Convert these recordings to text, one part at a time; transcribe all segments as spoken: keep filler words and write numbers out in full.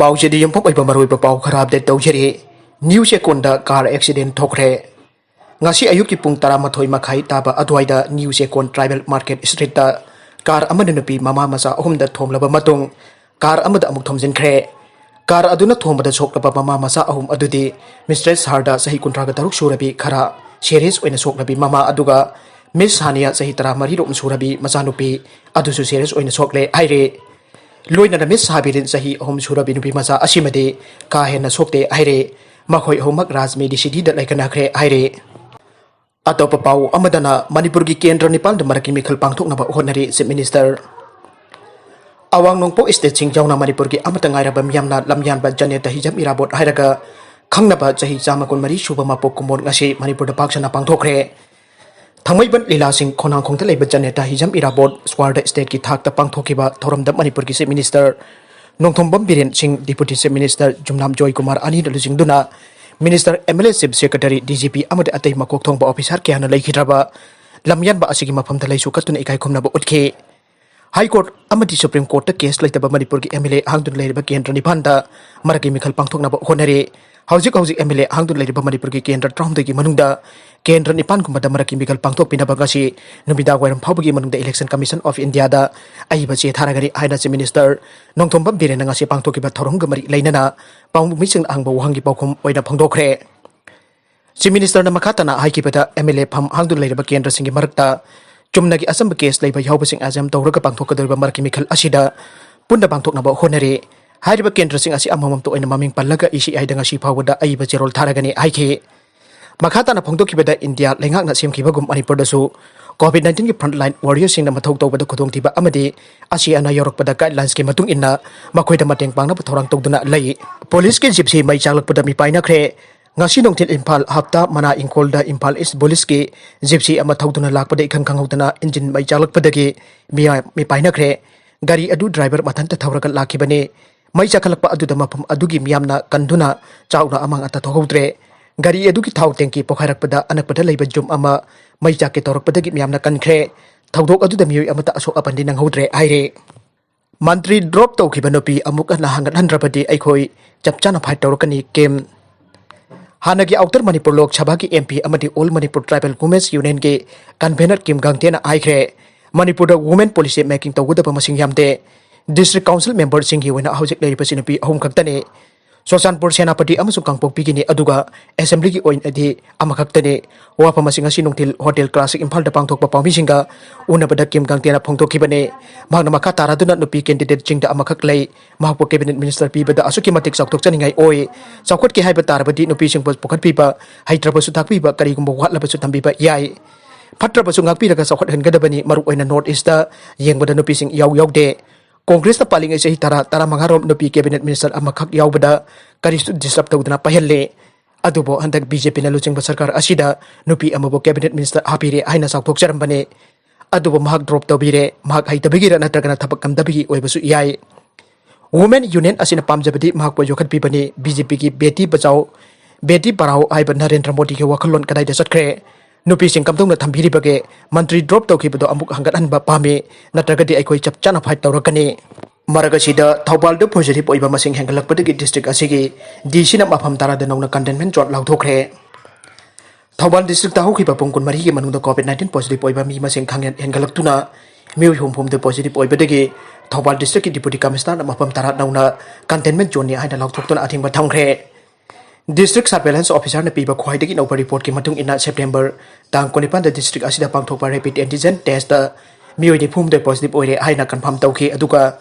ꯄꯥꯎꯁꯤꯗꯤ ꯌꯨꯝꯐꯝ ꯑꯣꯏꯕ ꯃꯔꯨꯑꯣꯏꯕ ꯄꯥꯎ ꯈꯔ ꯑꯞꯗꯦꯠ ꯇꯧꯖꯔꯤ꯫ ꯅ꯭ꯌꯨ ꯆꯦꯛꯀꯣꯟꯗ ꯀꯥꯔ ꯑꯦꯛꯁꯤꯗꯦꯟ ꯊꯣꯛꯈ꯭ꯔꯦ꯫ ꯉꯁꯤ ꯑꯌꯨꯛꯀꯤ ꯄꯨꯡ ꯇꯔꯥꯃꯥꯊꯣꯏ ꯃꯈꯥꯏ ꯇꯥꯕ ꯑꯗꯨꯋꯥꯏꯗ ꯅ꯭ꯌꯨ ꯆꯦꯛꯀꯣꯟ ꯇ꯭ꯔꯥꯏꯕꯦꯜ ꯃꯥꯔꯀꯦꯠ ꯁ꯭ꯇ꯭ꯔꯤꯠꯇ ꯀꯥꯔ ꯑꯃꯅ ꯅꯨꯄꯤ ꯃꯃꯥ ꯃꯆꯥ ꯑꯍꯨꯝꯗ ꯊꯣꯝꯂꯕ ꯃꯇꯨꯡ ꯀꯥꯔ ꯑꯃꯗ ꯑꯃꯨꯛ ꯊꯣꯝꯖꯤꯟꯈ꯭ꯔꯦ꯫ ꯀꯥꯔ ꯑꯗꯨꯅ ꯊꯣꯝꯕꯗ ꯁꯣꯛꯂꯕ ꯃꯃꯥ ꯃꯆꯥ ꯑꯍꯨꯝ ꯑꯗꯨꯗꯤ ꯃꯤꯁꯇ꯭ꯔꯦꯁ ꯁꯍꯔꯗ ꯆꯍꯤ ꯀꯨꯟꯊ꯭ꯔꯥꯒ ꯇꯔꯨꯛ ꯁꯨꯔꯕꯤ ꯈꯔ ꯁꯦꯔꯤꯌꯁ ꯑꯣꯏꯅ ꯁꯣꯛꯂꯕꯤ ꯃꯃꯥ ꯑꯗꯨꯒ ꯃꯤꯁ ꯁꯥꯅꯤꯌꯥ ꯆꯍꯤ ꯇꯔꯥꯃꯔꯤ ꯔꯣꯝ ꯁꯨꯔꯕꯤ ꯃꯆꯥꯅꯨꯄꯤ ꯑꯗꯨꯁꯨ ꯁꯦꯔꯤꯌꯁ ꯑꯣꯏꯅ ꯁꯣꯛꯂꯦ ꯍꯥꯏꯔꯦ꯫ ꯂꯣꯏꯅꯅ ꯃꯤꯁ ꯁꯥꯕꯤꯔꯤꯟ ꯆꯍꯤ ꯑꯍꯨꯝ ꯁꯨꯔꯕꯤ ꯅꯨꯄꯤ ꯃꯆꯥ ꯑꯁꯤꯃꯗꯤ ꯀꯥ ꯍꯦꯟꯅ ꯁꯣꯛꯇꯦ ꯍꯥꯏꯔꯦ꯫ ꯃꯈꯣꯏ ꯑꯍꯨꯝꯃꯛ ꯔꯥꯖꯃꯦꯗꯤ ꯁꯤꯇꯤꯗ ꯂꯩꯈꯠꯅꯈ꯭ꯔꯦ ꯍꯥꯏꯔꯦ꯫ ꯑꯇꯣꯞꯄ ꯄꯥꯎ ꯑꯃꯗꯅ ꯃꯅꯤꯄꯨꯔꯒꯤ ꯀꯦꯟꯗ꯭ꯔ ꯅꯤꯄꯥꯟꯗ ꯃꯔꯛꯀꯤ ꯃꯤꯈꯜ ꯄꯥꯡꯊꯣꯛꯅꯕ ꯍꯣꯠꯅꯔꯤ ꯆꯤꯐ ꯃꯤꯅꯤꯁꯇꯔ꯫ ꯑꯋꯥꯡ ꯅꯣꯡꯄꯣꯛ ꯁ꯭ꯇꯦꯠꯁꯤꯡ ꯌꯥꯎꯅ ꯃꯅꯤꯄꯨꯔꯒꯤ ꯑꯃꯠꯇ ꯉꯥꯏꯔꯕ ꯃꯤꯌꯥꯝꯅ ꯂꯝꯌꯥꯟꯕ ꯖꯅꯦꯇꯥ ꯍꯤꯖꯝ ꯏꯔꯥꯕꯣꯠ ꯍꯥꯏꯔꯒ ꯈꯪꯅꯕ ꯆꯍꯤ ꯆꯥꯝꯃ ꯀꯨꯟꯃꯔꯤ ꯁꯨꯕ ꯃꯄꯣꯛ ꯀꯨꯝꯑꯣꯟ ꯉꯁꯤ ꯃꯅꯤꯄꯨꯔꯗ ꯄꯥꯛ ꯁꯟꯅ ꯄꯥꯡꯊꯣꯛꯈ꯭ꯔꯦ꯫ ꯊꯥꯡꯃꯩꯕꯟ ꯂꯤꯂꯥꯁꯤꯡ ꯈꯣꯡꯅꯥꯡꯈꯣꯡꯗ ꯂꯩꯕ ꯖꯅꯦꯇꯥ ꯍꯤꯖꯝ ꯏꯔꯥꯕꯣꯠ ꯁ꯭ꯀ꯭ꯋꯥꯔꯗ ꯁ꯭ꯇꯦꯠꯀꯤ ꯊꯥꯛꯇ ꯄꯥꯡꯊꯣꯛꯈꯤꯕ ꯊꯧꯔꯝꯗ ꯃꯅꯤꯄꯨꯔꯒꯤ ꯆꯤꯐ ꯃꯤꯅꯤꯁꯇꯔ ꯅꯣꯡꯊꯣꯝꯕꯝ ꯕꯤꯔꯦꯟ ꯁꯤꯡ, ꯗꯤꯄꯨꯇꯤ ꯆꯤꯐ ꯃꯤꯅꯤꯁꯇꯔ ꯌꯨꯝꯅꯥꯝ ꯖꯣꯏ ꯀꯨꯃꯥꯔ ꯑꯅꯤꯅ ꯂꯨꯆꯤꯡꯗꯨꯅ minister, M L A, chief secretary, D G P ꯑꯃꯗꯤ ꯑꯇꯩ ꯃꯀꯣꯛ ꯊꯣꯡꯕ ꯑꯣꯐꯤꯁꯥꯔ ꯀꯌꯥꯅ ꯂꯩꯈꯤꯗ꯭ꯔꯕ ꯂꯝꯌꯥꯟꯕ ꯑꯁꯤꯒꯤ ꯃꯐꯝꯗ ꯂꯩꯁꯨ ꯀꯠꯇꯨꯅ ꯏꯀꯥꯏ ꯈꯨꯝꯅꯕ ꯎꯠꯈꯤ꯫ ꯍꯥꯏ ꯀꯣꯔꯠ ꯑꯃꯗꯤ ꯁꯨꯄ꯭ꯔꯤꯝ ꯀꯣꯔꯠꯇ ꯀꯦꯁ ꯂꯩꯇꯕ ꯃꯅꯤꯄꯨꯔꯒꯤ ꯑꯦꯝ ꯑꯦꯜ ꯑꯦ ꯍꯥꯡꯗꯨꯅ ꯂꯩꯔꯤꯕ ꯀꯦꯟꯗ꯭ꯔ ꯅꯤꯄꯥꯟꯗ ꯃꯔꯛꯀꯤ ꯃꯤꯈꯜ ꯄꯥꯡꯊꯣꯛꯅꯕ ꯍꯣꯠꯅꯔꯤ꯫ ꯍꯧꯖꯤꯛ ꯍꯧꯖꯤꯛ ꯑꯦꯝ ꯑꯦꯜ ꯑꯦ ꯍꯥꯡꯗꯨꯅ ꯂꯩꯔꯤꯕ ꯃꯅꯤꯄꯨꯔꯒꯤ ꯀꯦꯟꯗ꯭ꯔ ꯇꯔꯥꯍꯨꯝꯗꯣꯏꯒꯤ ꯃꯅꯨꯡꯗ ꯀꯦꯟꯗ꯭ꯔ ꯅꯤꯄꯥꯟꯒꯨꯝꯕꯗ ꯃꯔꯛꯀꯤ ꯃꯤꯈꯜ ꯄꯥꯡꯊꯣꯛꯄꯤꯅꯕ ꯉꯁꯤ ꯅꯨꯃꯤꯗꯥꯡ ꯋꯥꯏꯔꯝ ꯐꯥꯎꯕꯒꯤ ꯃꯅꯨꯡꯗ Election Commission of Indiaꯗ ꯑꯏꯕ ꯆꯦ ꯊꯥꯔꯒꯅꯤ ꯍꯥꯏꯅ ꯆꯤꯐ ꯃꯤꯅꯤꯁꯇꯔ ꯅꯣꯡꯊꯣꯝꯕꯝ ꯕꯤꯔꯦꯟꯅ ꯉꯁꯤ ꯄꯥꯡꯊꯣꯛꯈꯤꯕ ꯊꯧꯔꯝꯒ ꯃꯔꯤ ꯂꯩꯅꯅ ꯄꯥꯎꯃꯤꯁꯤꯡꯅ ꯍꯪꯕ ꯋꯥꯍꯪꯒꯤ ꯄꯥꯎꯈꯨꯝ ꯑꯣꯏꯅ ꯐꯣꯡꯗꯣꯛꯈ꯭ꯔꯦ꯫ ꯆꯤꯐ ꯃꯤꯅꯤꯁꯇꯔꯅ ꯃꯈꯥ ꯇꯥꯅ ꯍꯥꯏꯈꯤꯕꯗ, ꯑꯦꯝ ꯑꯦꯜ ꯑꯦ ꯐꯝ ꯍꯥꯡꯗꯨꯅ ꯂꯩꯔꯕ ꯀꯦꯟꯗ꯭ꯔꯁꯤꯡꯒꯤ ꯃꯔꯛꯇ ꯆꯨꯝꯅꯒꯤ ꯑꯆꯝꯕ ꯀꯦꯁ ꯂꯩꯕ ꯌꯥꯎꯕꯁꯤꯡ ꯑꯦꯖꯝ ꯇꯧꯔꯒ ꯄꯥꯡꯊꯣꯛꯀꯗꯧꯔꯤꯕ ꯃꯔꯛꯀꯤ ꯃꯤꯈꯜ ꯑꯁꯤꯗ ꯄꯨꯟꯅ ꯄꯥꯡꯊꯣꯛꯅꯕ ꯍꯣꯠꯅꯔꯤ꯫ ꯍꯥꯏꯔꯤꯕ ꯀꯦꯟꯗ꯭ꯔꯁꯤꯡ ꯑꯁꯤ ꯑꯃꯃꯝꯇ ꯑꯣꯏꯅ ꯃꯃꯤꯡ ꯄꯜꯂꯒ ꯏ ꯁꯤ ꯑꯥꯏꯗ ꯉꯁꯤ ꯐꯥꯎꯕꯗ ꯑꯏꯕ ꯆꯦꯔꯣꯜ ꯊꯥꯔꯒꯅꯤ ꯍꯥꯏꯈꯤ꯫ ꯃꯈꯥ ꯇꯥꯅ ꯐꯣꯡꯗꯣꯛꯈꯤꯕꯗ, ꯏꯟꯗꯤꯌꯥ ꯂꯩꯉꯥꯛꯅ ꯁꯦꯝꯈꯤꯕꯒꯨꯝ ꯃꯅꯤꯄꯨꯔꯗꯁꯨ ꯀꯣꯚꯤꯗ ꯅꯥꯏꯟꯇꯤꯟꯒꯤ ꯐ꯭ꯔꯟꯠꯂꯥꯏꯟ ꯋꯥꯔꯤꯌꯔꯁꯤꯡꯅ ꯃꯊꯧ ꯇꯧꯕꯗ ꯈꯨꯗꯣꯡꯊꯤꯕ ꯑꯃꯗꯤ ꯑꯁꯤ ꯑꯅꯥ ꯌꯧꯔꯛꯄꯗ ꯒꯥꯏꯗꯂꯥꯏꯟꯁꯀꯤ ꯃꯇꯨꯡ ꯏꯟꯅ ꯃꯈꯣꯏꯗ ꯃꯇꯦꯡ ꯄꯥꯡꯅꯕ ꯊꯧꯔꯥꯡ ꯇꯧꯗꯨꯅ ꯂꯩ꯫ ꯄꯨꯂꯤꯁꯀꯤ ꯖꯤꯞꯁꯤ ꯃꯩ ꯆꯥꯛꯂꯛꯄꯗ ꯃꯤꯄꯥꯏꯅꯈ꯭ꯔꯦ꯫ ꯉꯁꯤ ꯅꯨꯡꯊꯤꯜ ꯏꯝꯐꯥꯜ ꯍꯞꯇꯥ ꯃꯅꯥ ꯏꯪꯈꯣꯜꯗ ꯏꯝꯐꯥꯜ ꯏꯁ ꯄꯨꯂꯤꯁꯀꯤ ꯖꯤꯞꯁꯤ ꯑꯃ ꯊꯧꯗꯨꯅ ꯂꯥꯛꯄꯗ ꯏꯈꯪ ꯈꯪꯍꯧꯗꯅ ꯏꯟꯖꯤꯟ ꯃꯩ ꯆꯥꯛꯂꯛꯄꯗꯒꯤ ꯃꯤꯌꯥ-, ꯃꯤꯄꯥꯏꯅꯈ꯭ꯔꯦ꯫ ꯒꯥꯔꯤ ꯑꯗꯨ ꯗ꯭ꯔꯥꯏꯚꯔ ꯃꯊꯟꯇ ꯊꯧꯔꯒ ꯂꯥꯛꯈꯤꯕꯅꯤ꯫ ꯃꯩ ꯆꯥꯛꯈꯠꯂꯛꯄ ꯑꯗꯨꯗ ꯃꯐꯝ ꯑꯗꯨꯒꯤ ꯃꯤꯌꯥꯝꯅ ꯀꯟꯗꯨꯅ ꯆꯥꯎꯅ ꯑꯃꯥꯡ ꯑꯇꯥ ꯊꯣꯛꯍꯧꯗ꯭ꯔꯦ꯫ ꯒꯥꯔꯤ ꯑꯗꯨꯒꯤ ꯊꯥꯎ ꯇꯦꯡꯀꯤ ꯄꯣꯈꯥꯏꯔꯛꯄꯗ ꯑꯅꯛꯄꯗ ꯂꯩꯕ ꯌꯨꯝ ꯑꯃ ꯃꯩ ꯆꯥꯛꯀꯦ ꯇꯧꯔꯛꯄꯗꯒꯤ ꯃꯤꯌꯥꯝꯅ ꯀꯟꯈ꯭ꯔꯦ꯫ ꯊꯧꯗꯣꯛ ꯑꯗꯨꯗ ꯃꯤꯑꯣꯏ ꯑꯃꯠꯇ ꯑꯁꯣꯛ ꯑꯄꯟꯗꯤ ꯅꯪꯍꯧꯗ꯭ꯔꯦ ꯍꯥꯏꯔꯦ꯫ ꯃꯟꯇ꯭ꯔꯤ ꯗ꯭ꯔꯣꯞ ꯇꯧꯈꯤꯕ ꯅꯨꯄꯤ ꯑꯃꯨꯛ ꯍꯟꯅ ꯍꯪꯒꯠꯍꯟꯗ꯭ꯔꯕꯗꯤ ꯑꯩꯈꯣꯏ ꯆꯞ ꯆꯥꯅ ꯐꯥꯏꯠ ꯇꯧꯔꯛꯀꯅꯤ, ꯀꯤꯝ꯫ ꯍꯥꯟꯅꯒꯤ ꯑꯥꯎꯇꯔ ꯃꯅꯤꯄꯨꯔ ꯂꯣꯛ ꯁꯚꯥꯒꯤ ꯑꯦꯝ ꯄꯤ ꯑꯃꯗꯤ ꯑꯣꯜ ꯃꯅꯤꯄꯨꯔ ꯇ꯭ꯔꯥꯏꯕꯦꯜ ꯋꯨꯃꯦꯟꯁ ꯌꯨꯅꯤꯌꯟꯒꯤ ꯀꯟꯚꯦꯅꯔ ꯀꯤꯝ ꯒꯪꯇꯦꯅ ꯍꯥꯏꯈ꯭ꯔꯦ, ꯃꯅꯤꯄꯨꯔꯗ ꯋꯨꯃꯦꯟ ꯄꯣꯂꯤꯁꯤ ꯃꯦꯀꯤꯡ ꯇꯧꯒꯗꯕ ꯃꯁꯤꯡ ꯌꯥꯝꯗꯦ꯫ ꯗꯤꯁꯇ꯭ꯔꯤꯛ ꯀꯥꯎꯟꯁꯤꯜ ꯃꯦꯝꯕꯔꯁꯤꯡꯒꯤ ꯑꯣꯏꯅ ꯍꯧꯖꯤꯛ ꯂꯩꯔꯤꯕꯁꯤ ꯅꯨꯄꯤ ꯑꯍꯨꯝ ꯈꯛꯇꯅꯤ꯫ ꯆꯨꯔꯆꯥꯟꯄꯨꯔ, ꯁꯦꯅꯥꯄꯇꯤ ꯑꯃꯁꯨꯡ ꯀꯥꯡꯄꯣꯛꯄꯤꯒꯤꯅꯤ, ꯑꯗꯨꯒ ꯑꯦꯁꯦꯝꯕ꯭ꯂꯤꯒꯤ ꯑꯣꯏꯅꯗꯤ ꯑꯃꯈꯛꯇꯅꯤ꯫ ꯋꯥꯐꯝ ꯑꯁꯤ ꯉꯁꯤ ꯅꯨꯡꯊꯤꯜ ꯍꯣꯇꯦꯜ ꯀ꯭ꯂꯥꯁꯤꯛ ꯏꯝꯐꯥꯜꯗ ꯄꯥꯡꯊꯣꯛꯄ ꯄꯥꯎꯃꯤꯁꯤꯡꯒ ꯎꯅꯕꯗ ꯀꯤꯝ ꯒꯪꯇꯦꯅ ꯐꯣꯡꯗꯣꯛꯈꯤꯕꯅꯤ꯫ ꯃꯍꯥꯛꯅ ꯃꯈꯥ ꯇꯥꯔꯗꯨꯅ ꯅꯨꯄꯤ ꯀꯦꯟꯗꯤꯗꯦꯠꯁꯤꯡꯗ ꯑꯃꯈꯛ ꯂꯩ, ꯃꯍꯥꯛꯄꯨ ꯀꯦꯕꯤꯅꯦꯠ ꯃꯤꯅꯤꯁꯇꯔ ꯄꯤꯕꯗ ꯑꯁꯨꯛꯀꯤ ꯃꯇꯤꯛ ꯆꯥꯎꯊꯣꯛꯆꯅꯤꯡꯉꯥꯏ ꯑꯣꯏ꯫ ꯆꯥꯎꯈꯠꯀꯦ ꯍꯥꯏꯕ ꯇꯥꯔꯕꯗꯤ ꯅꯨꯄꯤꯁꯤꯡꯕꯨ ꯄꯨꯈꯠꯄꯤꯕ, ꯍꯩꯇ꯭ꯔꯕꯁꯨ ꯇꯥꯛꯄꯤꯕ, ꯀꯔꯤꯒꯨꯝꯕ ꯋꯥꯠꯂꯕꯁꯨ ꯊꯝꯕꯤꯕ ꯌꯥꯏ꯫ ꯐꯠꯇ꯭ꯔꯕꯁꯨ ꯉꯥꯛꯄꯤꯔꯒ ꯆꯥꯎꯈꯠꯍꯟꯒꯗꯕꯅꯤ꯫ ꯃꯔꯨꯑꯣꯏꯅ ꯅꯣꯔꯠ ꯏꯁꯇ ꯌꯦꯡꯕꯗ ꯅꯨꯄꯤꯁꯤꯡ ꯏꯌꯥꯎ ꯌꯥꯎꯗꯦ꯫ ꯀꯣꯡꯒ꯭ꯔꯦꯁꯅ ꯄꯥꯜꯂꯤꯉꯩ ꯆꯍꯤ ꯇꯔꯥ, ꯇꯔꯥꯃꯉꯥꯔꯣꯝ ꯅꯨꯄꯤ ꯀꯦꯕꯤꯅꯦꯠ ꯃꯤꯅꯤꯁꯇꯔ ꯑꯃꯈꯛ ꯌꯥꯎꯕꯗ ꯀꯔꯤꯁꯨ ꯗꯤꯁꯇꯔꯕ ꯇꯧꯗꯅ ꯄꯥꯏꯍꯜꯂꯦ꯫ ꯑꯗꯨꯕꯨ ꯍꯟꯗꯛ ꯕꯤ ꯖꯦ ꯄꯤꯅ ꯂꯨꯆꯤꯡꯕ ꯁꯔꯀꯥꯔ ꯑꯁꯤꯗ ꯅꯨꯄꯤ ꯑꯃꯕꯨ ꯀꯦꯕꯤꯅꯦꯠ ꯃꯤꯅꯤꯁꯇꯔ ꯍꯥꯞꯄꯤꯔꯦ ꯍꯥꯏꯅ ꯆꯥꯎꯊꯣꯛꯆꯔꯝꯕꯅꯦ꯫ ꯑꯗꯨꯕꯨ ꯃꯍꯥꯛ ꯗ꯭ꯔꯣꯞ ꯇꯧꯕꯤꯔꯦ꯫ ꯃꯍꯥꯛ ꯍꯩꯇꯕꯒꯤꯔ ꯅꯠꯇ꯭ꯔꯒꯅ ꯊꯕꯛ ꯀꯟꯗꯕꯒꯤ ꯑꯣꯏꯕꯁꯨ ꯌꯥꯏ꯫ ꯋꯨꯃꯦꯟ ꯌꯨꯅꯤꯌꯟ ꯑꯁꯤꯅ ꯄꯥꯝꯖꯕꯗꯤ ꯃꯍꯥꯛꯄꯨ ꯌꯣꯛꯈꯠꯄꯤꯕꯅꯤ꯫ ꯕꯤ ꯖꯦ ꯄꯤꯒꯤ ꯕꯦꯇꯤ ꯕꯆꯥꯎ, ꯕꯦꯇꯤ ꯄꯔꯥꯎ ꯍꯥꯏꯕ ꯅꯔꯦꯟꯗ꯭ꯔ ꯃꯣꯗꯤꯒꯤ ꯋꯥꯈꯜꯂꯣꯟ ꯀꯗꯥꯏꯗ ꯆꯠꯈ꯭ꯔꯦ? ꯅꯨꯄꯤꯁꯤꯡ ꯀꯝꯗꯧꯅ ꯊꯝꯕꯤꯔꯤꯕꯒꯦ? ꯃꯟꯇ꯭ꯔꯤ ꯗ꯭ꯔꯣꯞ ꯇꯧꯈꯤꯕꯗꯣ ꯑꯃꯨꯛ ꯍꯪꯒꯠꯍꯟꯕ ꯄꯥꯝꯃꯤ, ꯅꯠꯇ꯭ꯔꯒꯗꯤ ꯑꯩꯈꯣꯏ ꯆꯞ ꯆꯥꯅ ꯐꯥꯏꯠ ꯇꯧꯔꯛꯀꯅꯤ꯫ ꯃꯔꯛ ꯑꯁꯤꯗ ꯊꯧꯕꯥꯜꯗ ꯄꯣꯖꯤꯇꯤꯚ ꯑꯣꯏꯕ ꯃꯁꯤꯡ ꯍꯦꯟꯒꯠꯂꯛꯄꯗꯒꯤ ꯗꯤꯁꯇ꯭ꯔꯤꯛ ꯑꯁꯤꯒꯤ ꯗꯤ ꯁꯤꯅ ꯃꯐꯝ ꯇꯔꯥꯗ ꯅꯧꯅ ꯀꯟꯇꯦꯟꯃꯦꯟ ꯖꯣꯟ ꯂꯥꯎꯊꯣꯛꯈ꯭ꯔꯦ꯫ ꯊꯧꯕꯥꯜ ꯗꯤꯁꯇ꯭ꯔꯤꯛꯇ ꯍꯧꯈꯤꯕ ꯄꯨꯡ ꯀꯨꯟꯃꯔꯤꯒꯤ ꯃꯅꯨꯡꯗ ꯀꯣꯚꯤꯗ ꯅꯥꯏꯟꯇꯤꯟ ꯄꯣꯖꯤꯇꯤꯚ ꯑꯣꯏꯕ ꯃꯤ ꯃꯁꯤꯡ ꯈꯪꯍꯦꯟ ꯍꯦꯟꯒꯠꯂꯛꯇꯨꯅ ꯃꯤꯑꯣꯏ ꯍꯨꯝꯐꯨ ꯍꯨꯝꯗꯣꯏ ꯄꯣꯖꯤꯇꯤꯚ ꯑꯣꯏꯕꯗꯒꯤ ꯊꯧꯕꯥꯜ ꯗꯤꯁꯇ꯭ꯔꯤꯛꯀꯤ ꯗꯤꯄꯨꯇꯤ ꯀꯃꯤꯁꯅꯔꯅ ꯃꯐꯝ ꯇꯔꯥ ꯅꯧꯅ ꯀꯟꯇꯦꯟꯃꯦꯟ ꯖꯣꯟꯅꯤ ꯍꯥꯏꯅ ꯂꯥꯎꯊꯣꯛꯇꯨꯅ ꯑꯊꯤꯡꯕ ꯊꯝꯈ꯭ꯔꯦ꯫ ꯗꯤꯁꯇ꯭ꯔꯤꯛ ꯁꯔꯚꯦꯂꯦꯟꯁ ꯑꯣꯐꯤꯁꯥꯔꯅ ꯄꯤꯕ ꯈ꯭ꯋꯥꯏꯗꯒꯤ ꯅꯧꯕ ꯔꯤꯄꯣꯔꯠꯀꯤ ꯃꯇꯨꯡ ꯏꯟꯅ, ꯁꯦꯞꯇꯦꯝꯕꯔ ꯇꯥꯡ ꯀꯨꯟꯅꯤꯄꯥꯟꯗ ꯗꯤꯁꯇ꯭ꯔꯤꯛ ꯑꯁꯤꯗ ꯄꯥꯡꯊꯣꯛꯄ ꯔꯦꯄꯤꯗ ꯑꯦꯟꯇꯤꯖꯦꯟ ꯇꯦꯁꯇ ꯃꯤꯑꯣꯏ ꯅꯤꯐꯨ ꯍꯨꯝꯗꯣꯏ ꯄꯣꯖꯤꯇꯤꯚ ꯑꯣꯏꯔꯦ ꯍꯥꯏꯅ ꯀꯟꯐꯥꯔꯝ ꯇꯧꯈꯤ꯫ ꯑꯗꯨꯒ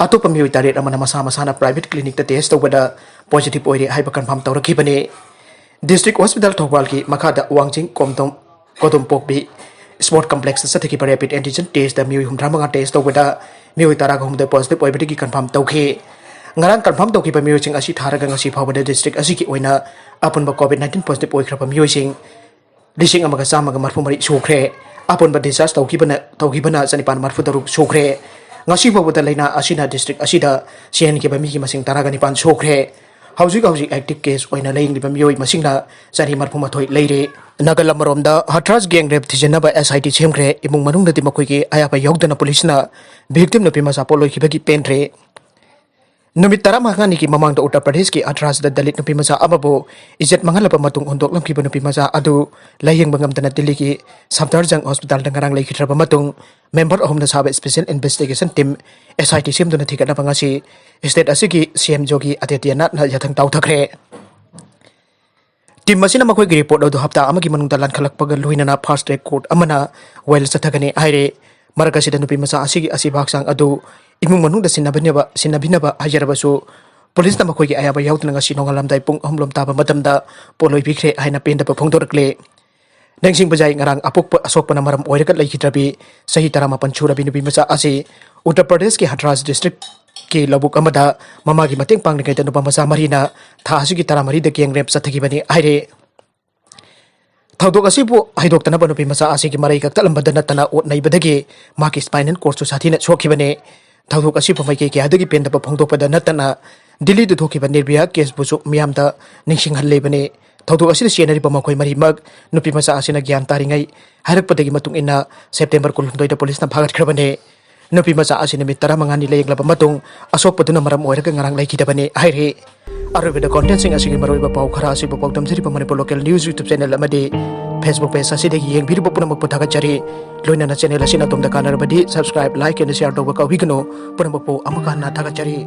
ꯑꯇꯣꯞꯄ ꯃꯤꯑꯣꯏ ꯇꯔꯦꯠ ꯑꯃꯅ ꯃꯁꯥ ꯃꯁꯥꯅ ꯄ꯭ꯔꯥꯏꯚꯦꯠ ꯀ꯭ꯂꯤꯅꯤꯛꯇ ꯇꯦꯁ ꯇꯧꯕꯗ ꯄꯣꯖꯤꯇꯤꯚ ꯑꯣꯏꯔꯦ ꯍꯥꯏꯕ ꯀꯟꯐꯥꯔꯝ ꯇꯧꯔꯛꯈꯤꯕꯅꯤ꯫ ꯗꯤꯁꯇ꯭ꯔꯤꯛ ꯍꯣꯁꯄꯤꯇꯥꯜ ꯊꯧꯕꯥꯜꯒꯤ ꯃꯈꯥꯗ ꯋꯥꯡꯖꯤꯡ ꯀꯣꯝꯗꯣꯝ ꯀꯣꯗꯣꯝꯄꯣꯛꯄꯤ ꯁ꯭ꯄꯣꯔꯠ ꯀꯝꯄ꯭ꯂꯦꯛꯁꯇ ꯆꯠꯊꯈꯤꯕ ꯔꯦꯄꯤꯗ ꯑꯦꯟꯇꯤꯖꯦꯟ ꯇꯦꯁꯇ ꯃꯤꯑꯣꯏ ꯍꯨꯝꯗ꯭ꯔꯥ ꯃꯉꯥ ꯇꯦꯁ ꯇꯧꯕꯗ ꯃꯤꯑꯣꯏ ꯇꯔꯥꯒ ꯍꯨꯝꯗꯣꯏ ꯄꯣꯖꯤꯇꯤꯚ ꯑꯣꯏꯕꯗꯒꯤ ꯀꯟꯐꯥꯔꯝ ꯇꯧꯈꯤ꯫ ꯉꯔꯥꯡ ꯀꯟꯐꯥꯔꯝ ꯇꯧꯈꯤꯕ ꯃꯤꯑꯣꯏꯁꯤꯡ ꯑꯁꯤ ꯊꯥꯔꯒ ꯉꯁꯤ ꯐꯥꯎꯕꯗ ꯗꯤꯁꯇ꯭ꯔꯤꯛ ꯑꯁꯤꯒꯤ ꯑꯣꯏꯅ ꯑꯄꯨꯟꯕ ꯀꯣꯚꯤꯗ ꯅꯥꯏꯟꯇꯤꯟ ꯄꯣꯖꯤꯇꯤꯚ ꯑꯣꯏꯈ꯭ꯔꯕ ꯃꯤꯑꯣꯏꯁꯤꯡ ꯂꯤꯁꯤꯡ ꯑꯃꯒ ꯆꯥꯝꯃꯒ ꯃꯔꯤꯐꯨ ꯃꯔꯤ ꯁꯨꯈ꯭ꯔꯦ꯫ ꯑꯄꯨꯟꯕ ꯗꯤꯁꯆꯥꯔꯖ ꯇꯧꯈꯤꯕꯅ, ꯇꯧꯈꯤꯕꯅ ꯆꯅꯤꯄꯥꯟ ꯃꯔꯤꯐꯨ ꯇꯔꯨꯛ ꯁꯨꯈ꯭ꯔꯦ꯫ ꯉꯁꯤ ꯐꯥꯎꯕꯗ ꯂꯥꯏꯅꯥ ꯑꯁꯤꯅ ꯗꯤꯁꯇ꯭ꯔꯤꯛ ꯑꯁꯤꯗ ꯁꯤꯍꯟꯈꯤꯕ ꯃꯤꯒꯤ ꯃꯁꯤꯡ ꯇꯔꯥꯒ ꯅꯤꯄꯥꯟ ꯁꯨꯈ꯭ꯔꯦ꯫ ꯍꯧꯖꯤꯛ ꯍꯧꯖꯤꯛ ꯑꯦꯛꯇꯤꯚ ꯀꯦꯁ ꯑꯣꯏꯅ ꯂꯥꯌꯦꯡꯂꯤꯕ ꯃꯤꯑꯣꯏ ꯃꯁꯤꯡꯅ ꯆꯅꯤ ꯃꯔꯤꯐꯨ ꯃꯥꯊꯣꯏ ꯂꯩꯔꯦ꯫ ꯅꯥꯀꯜ ꯑꯃꯔꯣꯝꯗ ꯍꯊ꯭ꯔꯥꯁ gang rape ꯊꯤꯖꯤꯟꯅꯕ S I T ꯁꯦꯝꯈ꯭ꯔꯦ꯫ ꯏꯃꯨꯡ ꯃꯅꯨꯡꯗꯗꯤ ꯃꯈꯣꯏꯒꯤ ꯑꯌꯥꯕ ꯌꯥꯎꯗꯅ ꯄꯨꯂꯤꯁꯅ victim ꯅꯨꯄꯤ ꯃꯆꯥ ꯄꯣꯠꯂꯣꯏꯈꯤꯕꯒꯤ ꯄꯦꯟꯗ꯭ꯔꯦ꯫ ꯅꯨꯃꯤꯠ ꯇꯔꯥꯃꯉꯥꯅꯤꯒꯤ ꯃꯃꯥꯡꯗ ꯎꯠꯇꯔ ꯄ꯭ꯔꯗꯦꯁꯀꯤ ꯍꯊ꯭ꯔꯥꯁꯗ ꯗꯂꯤꯠ ꯅꯨꯄꯤ ꯃꯆꯥ ꯑꯃꯕꯨ ꯏꯖꯠ ꯃꯥꯡꯍꯜꯂꯕ ꯃꯇꯨꯡ ꯍꯨꯟꯗꯣꯛꯂꯝꯈꯤꯕ ꯅꯨꯄꯤ ꯃꯆꯥ ꯑꯗꯨ ꯂꯥꯌꯦꯡꯕ ꯉꯝꯗꯅ ꯗꯤꯜꯂꯤꯒꯤ ꯁꯐꯗꯔꯖꯪ ꯍꯣꯁꯄꯤꯇꯥꯜꯗ ꯉꯔꯥꯡ ꯂꯩꯈꯤꯗ꯭ꯔꯕ ꯃꯇꯨꯡ member ꯑꯍꯨꯝꯅ ꯁꯥꯕ special investigation team S I T ꯁꯦꯝꯗꯨꯅ ꯊꯤꯒꯠꯅꯕ ꯉꯁꯤ state ꯑꯁꯤꯒꯤ C M ꯌꯣꯒꯤ ꯑꯥꯗꯤꯇ꯭ꯌꯅꯥꯊꯅ ꯌꯥꯊꯪ ꯇꯥꯎꯊꯈ꯭ꯔꯦ꯫ Team ꯑꯁꯤꯅ ꯃꯈꯣꯏꯒꯤ report ꯑꯗꯨ ꯍꯞꯇꯥ ꯑꯃꯒꯤ ꯃꯅꯨꯡꯗ ꯂꯥꯟꯈꯠꯂꯛꯄꯒ ꯂꯣꯏꯅꯅ fast track court ꯑꯃꯅ ꯋꯥꯌꯦꯜ ꯆꯠꯊꯒꯅꯤ ꯍꯥꯏꯔꯦ꯫ ꯃꯔꯛ ꯑꯁꯤꯗ ꯅꯨꯄꯤ ꯃꯆꯥ ꯑꯁꯤꯒꯤ ꯑꯁꯤꯕ ꯍꯛꯆꯥꯡ ꯑꯗꯨ ꯏꯃꯨꯡ ꯃꯅꯨꯡꯗ ꯁꯤꯟꯅꯕꯤꯅꯕ, ꯁꯤꯟꯅꯕꯤꯅꯕ ꯍꯥꯏꯖꯔꯕꯁꯨ, ꯄꯨꯂꯤꯁꯅ ꯃꯈꯣꯏꯒꯤ ꯑꯌꯥꯕ ꯌꯥꯎꯗꯅ ꯉꯁꯤ ꯅꯣꯡꯉꯥꯜꯂꯝꯗꯥꯏ ꯄꯨꯡ ꯑꯍꯨꯝ ꯂꯣꯝ ꯇꯥꯕ ꯃꯇꯝꯗ ꯄꯣꯠꯂꯣꯏꯕꯤꯈ꯭ꯔꯦ ꯍꯥꯏꯅ ꯄꯦꯟꯗꯕ ꯐꯣꯡꯗꯣꯔꯛꯂꯦ꯫ ꯅꯤꯡꯁꯤꯡꯕ ꯌꯥꯏ, ꯉꯔꯥꯡ ꯑꯄꯣꯛꯄ ꯑꯁꯣꯛꯄꯅ ꯃꯔꯝ ꯑꯣꯏꯔꯒ ꯂꯩꯈꯤꯗ꯭ꯔꯕꯤ ꯆꯍꯤ ꯇꯔꯥꯃꯥꯄꯟ ꯁꯨꯔꯕꯤ ꯅꯨꯄꯤ ꯃꯆꯥ ꯑꯁꯤ ꯎꯠꯇꯔ ꯄ꯭ꯔꯗꯦꯁꯀꯤ ꯍꯊ꯭ꯔꯥꯁ district ꯀꯤ ꯂꯧꯕꯨꯛ ꯑꯃꯗ ꯃꯃꯥꯒꯤ ꯃꯇꯦꯡ ꯄꯥꯡꯂꯤꯉꯩꯗ ꯅꯨꯄꯥ ꯃꯆꯥ ꯃꯔꯤꯅ ꯊꯥ ꯑꯁꯤꯒꯤ ꯇꯔꯥꯃꯔꯤꯗ gang rape ꯆꯠꯊꯈꯤꯕꯅꯤ ꯍꯥꯏꯔꯦ꯫ ꯊꯧꯗꯣꯛ ꯑꯁꯤꯕꯨ ꯍꯩꯗꯣꯛꯇꯅꯕ ꯅꯨꯄꯤ ꯃꯆꯥ ꯑꯁꯤꯒꯤ ꯃꯔꯩ ꯀꯛꯊꯠꯂꯝꯕꯗ ꯅꯠꯇꯅ ꯑꯣꯠ ꯅꯩꯕꯗꯒꯤ ꯃꯍꯥꯛꯀꯤ spinal cord ꯁꯨ ꯁꯥꯊꯤꯅ ꯁꯣꯛꯈꯤꯕꯅꯤ꯫ ꯊꯧꯗꯣꯛ ꯑꯁꯤꯕꯨ ꯃꯥꯏꯀꯩ ꯀꯌꯥꯗꯒꯤ ꯄꯦꯟꯗꯕ ꯐꯣꯡꯗꯣꯛꯄꯗ ꯅꯠꯇꯅ ꯗꯤꯜꯂꯤꯗ ꯊꯣꯛꯈꯤꯕ ꯅꯤꯔꯚꯌꯥ case ꯕꯨꯁꯨ ꯃꯤꯌꯥꯝꯗ ꯅꯤꯡꯁꯤꯡꯍꯜꯂꯤꯕꯅꯤ꯫ ꯊꯧꯗꯣꯛ ꯑꯁꯤꯗ ꯆꯦꯟꯅꯔꯤꯕ ꯃꯈꯣꯏ ꯃꯔꯤꯃꯛ ꯅꯨꯄꯤ ꯃꯆꯥ ꯑꯁꯤꯅ ꯒ꯭ꯌꯥꯟ ꯇꯥꯔꯤꯉꯩ ꯍꯥꯏꯔꯛꯄꯗꯒꯤ ꯃꯇꯨꯡ ꯏꯟꯅ September ꯀꯨꯟꯍꯨꯝꯗꯣꯏꯗ ꯄꯨꯂꯤꯁꯅ ꯐꯥꯒꯠꯈ꯭ꯔꯕꯅꯤ꯫ ꯅꯨꯄꯤ ꯃꯆꯥ ꯑꯁꯤ ꯅꯨꯃꯤꯠ ꯇꯔꯥꯃꯉꯥꯅꯤ ꯂꯥꯌꯦꯡꯂꯕ ꯃꯇꯨꯡ ꯑꯁꯣꯛꯄꯗꯨꯅ ꯃꯔꯝ ꯑꯣꯏꯔꯒ ꯉꯔꯥꯡ ꯂꯩꯈꯤꯗꯕꯅꯤ ꯍꯥꯏꯔꯤ꯫ ꯑꯔꯣꯏꯕꯗ content ꯁꯤꯡ ꯑꯁꯤꯒꯤ ꯃꯔꯨꯑꯣꯏꯕ ꯄꯥꯎ ꯈꯔ ꯑꯁꯤꯕꯨ ꯄꯥꯎꯗꯝꯖꯔꯤꯕ Manipur local news YouTube channel ꯑꯃꯗꯤ Facebook page ꯑꯁꯤꯗꯒꯤ ꯌꯦꯡꯕꯤꯔꯤꯕ ꯄꯨꯝꯅꯃꯛꯄꯨ ꯊꯥꯒꯠꯆꯔꯤ꯫ ꯂꯣꯏꯅꯅ channel ꯑꯁꯤꯅ ꯑꯗꯣꯝꯗ ꯀꯥꯟꯅꯔꯕꯗꯤ subscribe, like and share ꯇꯧꯕ ꯀꯥꯎꯕꯤꯒꯅꯨ꯫ ꯄꯨꯝꯅꯃꯛꯄꯨ ꯑꯃꯨꯛ ꯍꯟꯅ ꯊꯥꯒꯠꯆꯔꯤ꯫